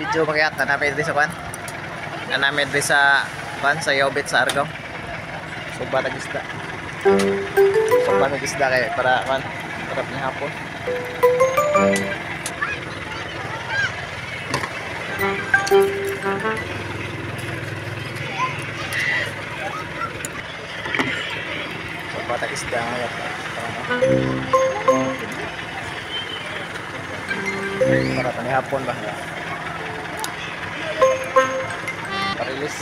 Video magyat na namin diri sa kwan. Na namin diri sa kwan sa Yobit sa Argao. Suba tag isda. Suba tag isda kay para kwan para panihapon. Suba tag isda magyat. Para panihapon ba? Parilis.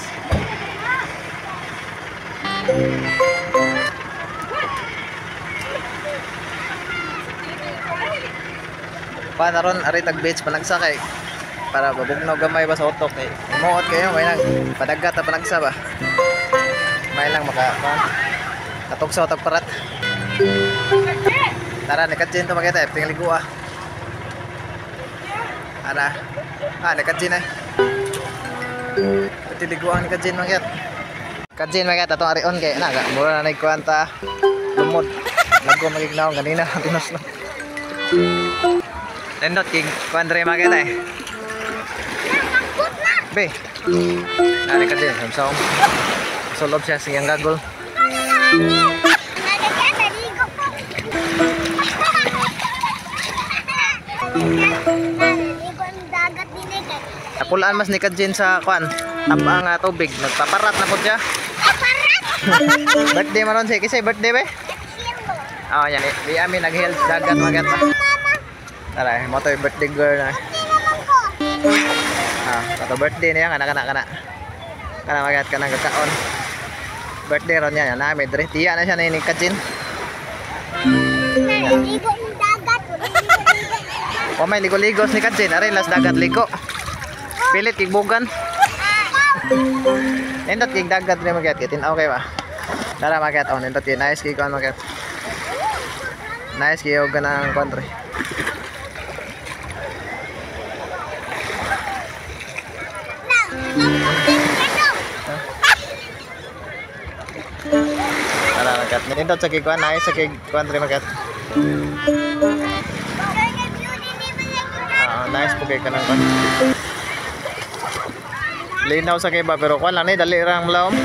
Panaron ari tag beach panagsa kay para babugnaw gamay ba sa utok kay muot kayo may lang padagat ta panagsa ba. May lang maka katugsaw tag parat. Tara ni Katjin to makita tingali ah. Ara. Ah, ni Katjin ay. Tiliguan ni Katjin magyat. Katjin magyat atong arion kay na mura na nagkuan ta. Lumod. Lago magignaw ganina tinos no. Nindot king kuan dre magyat ay. Be. Ari Katjin samsong. Sulob siya siyang gagol. Napulaan mas ni Katjin sa kuan. Tabang tubig, nagpaparat na po siya. Birthday maron siya, kasi birthday be? Oh, yan eh. Di amin nag-health dagat magat. Tara, mo to birthday girl na. Ah, kato birthday niya kana kana kana. Kana magat kanang kakaon. Birthday ron niya, namin dre. Tiya na siya ni Katjin. Ligo ng dagat. O may ligo-ligos ni Katjin, are las dagat ligo. Pilit kigbugan. Nindot kig dagat rin magyat kay tin-aw kay ba. Tara magyat oh nindot kay nice kay kuan magyat. Nice kay og ganang kuan tre. Tara magyat nindot sa kig kuan nice sa kig kuan tre magyat. Ah, nice po kay kanang kuan. Linaw sa kay ba pero kuan lang ni dali ra ang lawom.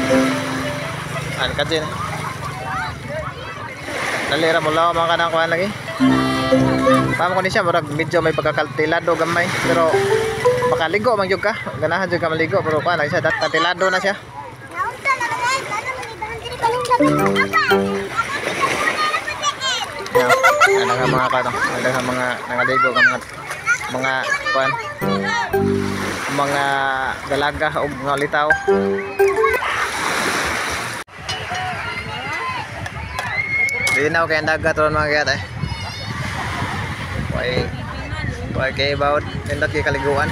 An Katjin. Dali ra mo lawom ang kanang kuan lagi. Pamo ko ni siya murag medyo may pagkakaltilado gamay pero makaligo man gyud ka. Ganahan jud ka maligo pero kuan lang siya katilado na siya. Ano mga kato, ano mga nangaligo ka mga kuan mga dalaga o mga litaw. Linaw kay ang dagat ron mga kayat eh. Way kay about nindot kay kaliguan.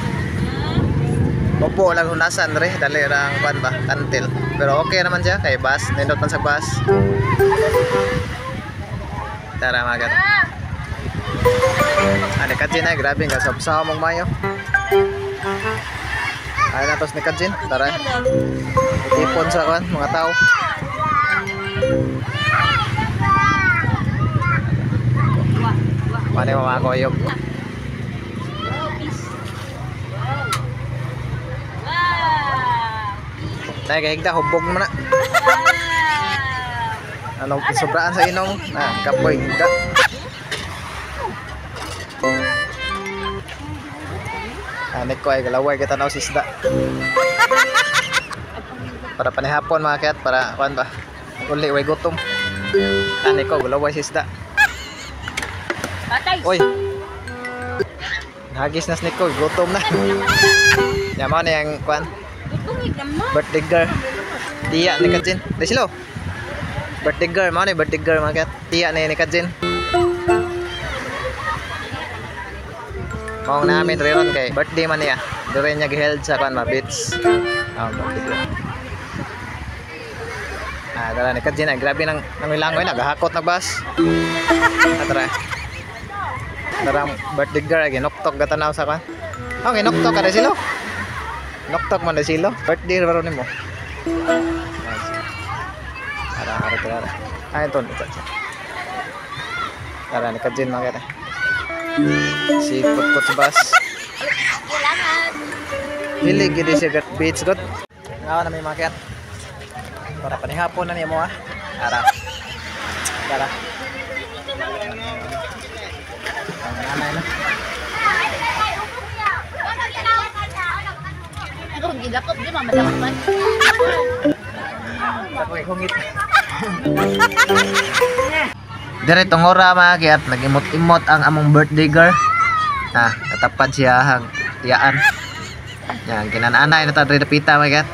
Opo lang hunasan re, dali ra ang kuan ba, kantil. Pero okay naman siya kay bus, nindot man sa bus. Tara mga kayat. Ani Katjin ay grabe nga sabsaw mong mayo. Ay na tos ni Katjin, tara. Itipon sa kuan mga tao. Mane mga koyog. Nay kay higda hubog man na. Ano sobraan sa inom? Na kapoy higda. Anik ko ay galaway kita na sa isda. Para panihapon mga kayat, para kuan ba? Uli way gutom. Anik ko galaway sa isda. Patay. Oy. Nagis na snik ko, gutom na. Yaman na yang kuan. Birthday girl. Tiya ni Katjin. Di silo. Birthday girl mao ni birthday girl mga kayat. Tiya ni Katjin. Mao namin ron kay birthday man niya. Dire niya giheld sa kuan ma beach. Ah, birthday girl. Ah, dara ni Katjin ay grabe nang nangilangoy nagahakot na bus. Ah, tara. Tara birthday girl ay ginuktok gatanaw sa kuan. Oh, ginuktok ka silo. Noktok man silo. Birthday ra ron nimo. Tara, tara, tara. Ah, ito ito. Tara ni Katjin mga kaya. Si put-put sa bus. Kailangan. Dili gid siya gat beach god. Nga na may makyat. Para panihapon na nimo ah. Ara. Tara. Ang nanay na. Ako gilakop di man madapat man. Ako hungit. Dire tungora mga kiat, nagimot-imot ang among birthday girl. Na, natapad siya hang tiyaan. Yan, kinananay na ta diri dapita mga kiat.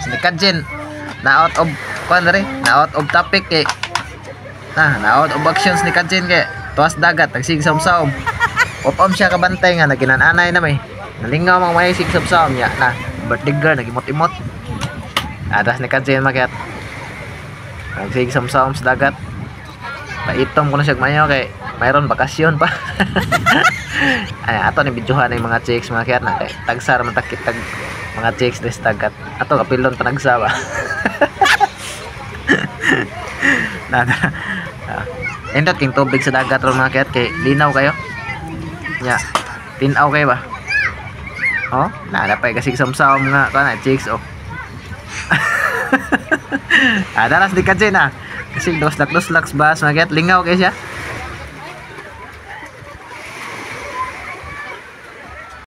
Sinikadjin, na out of kuan diri, na out of topic kay na out of actions ni Kadjin kay tuas dagat nagsigsamsaom. Upam siya kabantay nga nagkinananay na may. Nalingaw mga may sigsamsaom niya na birthday girl nagimot-imot. Adas ni Kadjin mga kiat. Nagsigsamsaom sa dagat. Paitom ko na siya mayo kay mayroon bakasyon pa. Ay, ato ni videohan ng mga chicks mga kiat na kay tagsar man takit tag mga chicks des dagat. Ato kapilon panagsa ba. Na, na. Ah. Indot king tubig sa dagat ron mga kiat kay linaw kayo. Nya, tinaw kayo ba? Oh, naa pa kasi samsaom nga kana chicks oh. Ah, daras di ka ah. Kasi dos lak bas mga kiat lingaw kay siya.